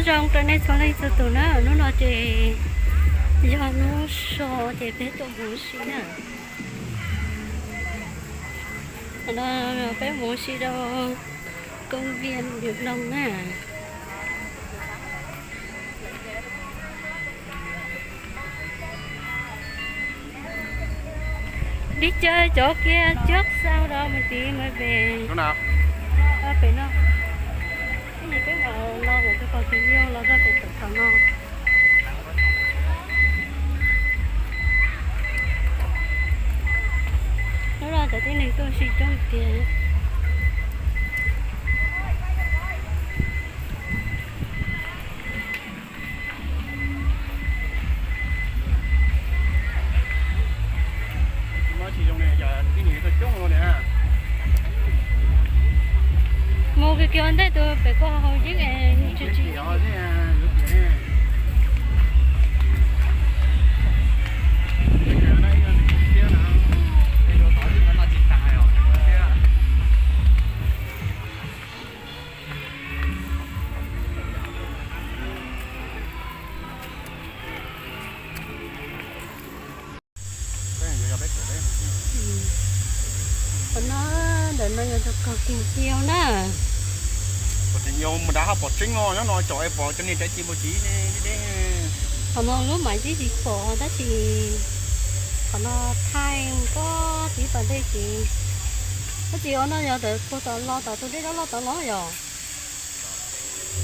Zoo rau nej txhua leej txhua tus na, hnub no ces yog hnub so ces peb tuaj mus ua si na. Qhov no peb mus ua si rau công viên Điện Đồng na. Đi chơi chỗ kia trước, sau đó mình tìm mới về. Pem no, peb mam los mus rau pem, tus yau los rau pem tom no. Hnub no cov tib neeg tuaj ua si coob tiag. Mus kiag kiag ua ntej tus pem koj hauv yeeb es tsis tsis. Qhov no, ntawm no yog rau kog kiag kiau na. Pom tseeb os, nyob no tsom es pom cov niag tsav ci npau tsiv ne, deb deb. Qhov no lub mas tib tsis pom tab sis qhov no thaij pob tib pas dej ces, pob tib os no yog ntawm puag tom los tom tus dej loj loj tod los yog.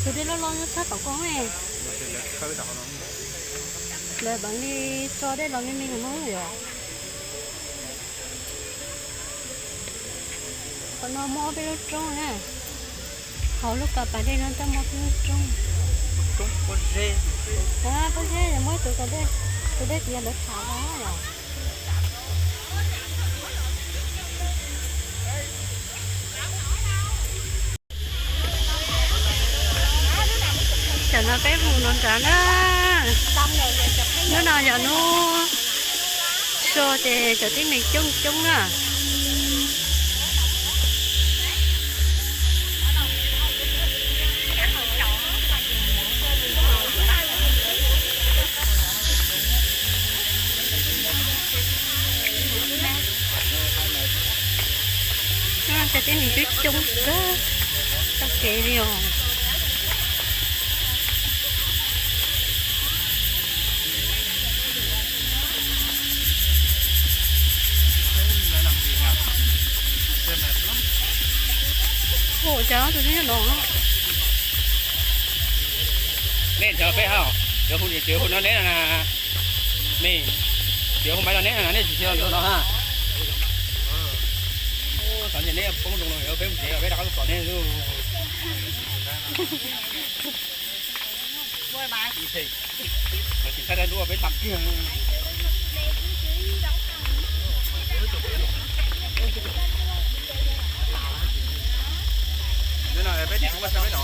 Tus dej loj loj nyob sab tom koj ne. Lawv mam li tso dej los me me no yom. Qhov no muaj ob peb lub roob na. Hauv lub pas pas dej no twb muaj ob peb lub roob. Pob zeb, muaj tus, tus dej tias lawv tham los yom. Tam no peb mus no nrad na. Hnub no yog hnub so ces cov tib neeg coob coob na. Cov tib neeg twb coob kawg txoj kev li os. Ua cas tus twb nyob no. Nej nrhiav peb hauj, cov hu no neb no na, nej, cov hu maiv no neb no na, nej tsis nrhiav no ha. Xav nrhiav neb poob zoo no peb mus tsev, peb rov qab tuaj tom neb. Tsis thaij dab dua peb tag kiag. Peb tsis ua peb tom,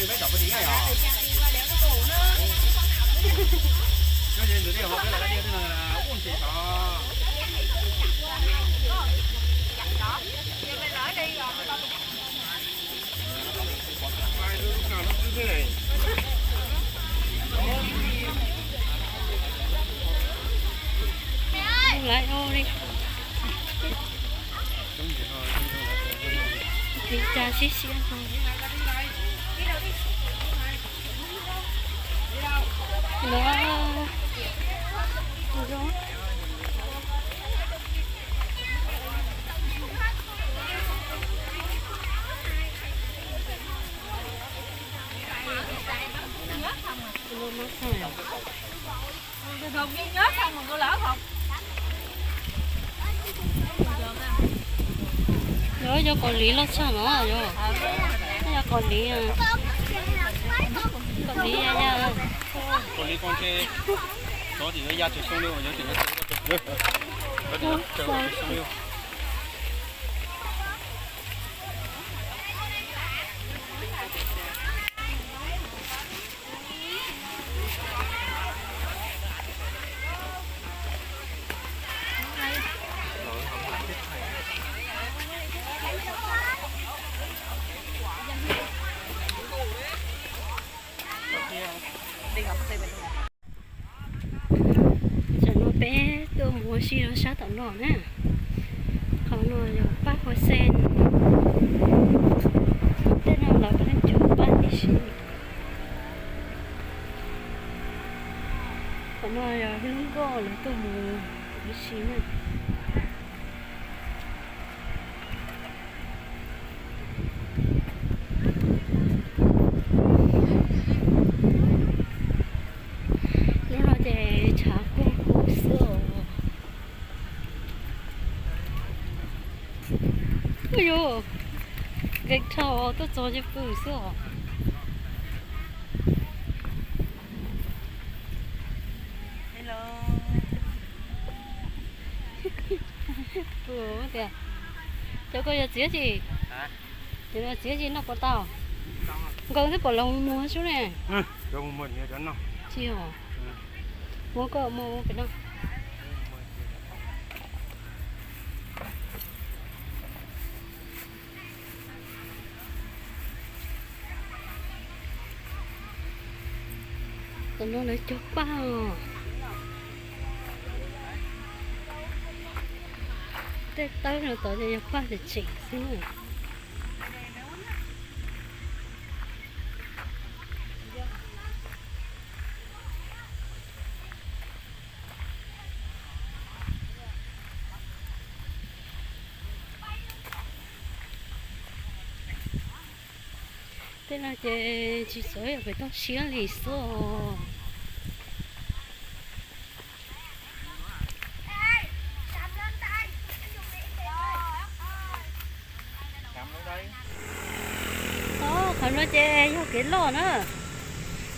peb tom peb tsev yom. Ntawm no peb los dab dej no ua ntses xwb. Lawv ua li cas siab siab no. Yog cov Kaus Lim los txog no yog, yog Kaus Lim, Kaus Lim ya ya. Kaus Lim ko ntshe cov tseem yuav ya tsis xyoo li, yuav tseem yuav tseem yuav tseem yuav tseem xyoo li. Rau sab tom no na, qhov no yog pab Hua Xeej, tej no lawv puav leej cog pab tib si. Qhov no yog lub nkoj lawv tuaj mus ua si na. Lub no ces tshav kub kub xwb os. Ua yuv, nkees dhau tuaj txog ces pw xwb os. Pw tias, cov koj yog txiv tsi? Cov txiv tsi noj puas tau? Nkaus twb pom los mus sub ne. Tsis os. Muab koj muab pem no. Tom no lawv cog paj os. Tej tawb no tod ces yog paj tseem tseem xwb na. Tej no ces tsis txawj yog pem toj siab li xwb os. Qhov no ces yog kev loj na,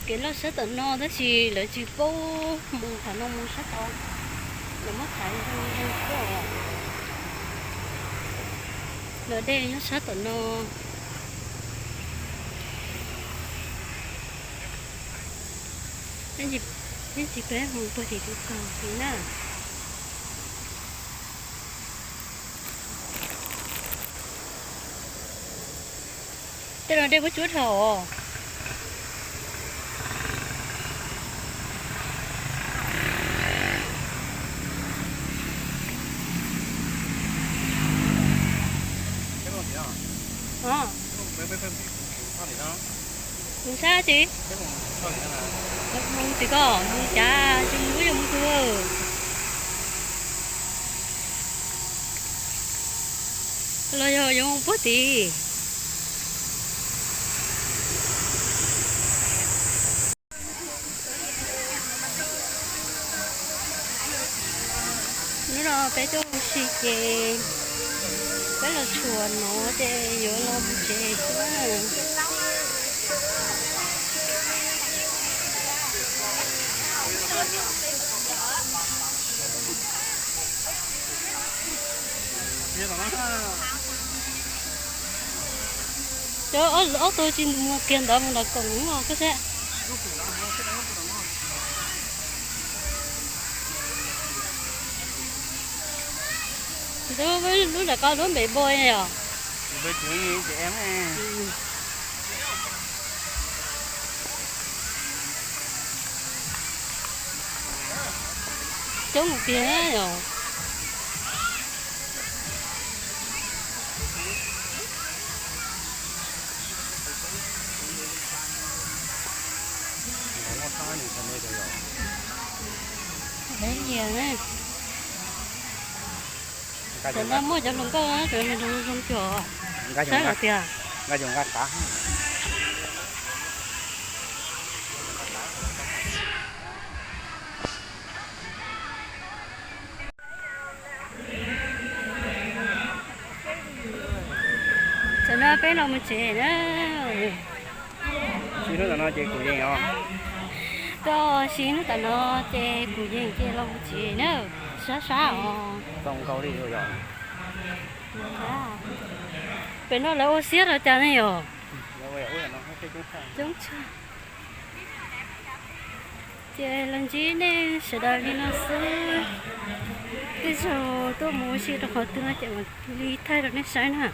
kev loj sab tom no tab sis lawv tsis paub mus qhov no mus sab tod, lawv muab thaiv zoo zoo tuaj. Los dej nyob sab tom no. Ib ntsis peb mus puag tim tus kaus tid na. Tej no dej muab tsuab dhau os. Mus sab tsi? Mus tim ko, mus cas tsis mus, yuav mus twg? Los yog yuav mus puag tid? Hnub no peb tuaj ua si ces peb los tshuav no ces yuav los mus tsev xwb na. Cov ob tug tsis mus kiag ntawd mus ntawm koom hnub koj seb. Lub nram ko lub npem npo os. Coob tiag os. Peb liag na. Tam no muaj cov hluas nkauj na, cov hluas zoo cuag saib lawm tiag. Tam no peb los mus tsev na. Sib hnub tam no ces kuv yees os. Koj sib hnub tam no ces kuv yees ces los mus tsev na. Sab sab os. Pem no lawv ua siab rau cas ne yom? Coob tshaj. Ces los ntsib nej sawv daws li no xwb. Tej zaum tuaj mus ua si rau qhov twg no ces mam li thaij rau nej saib na.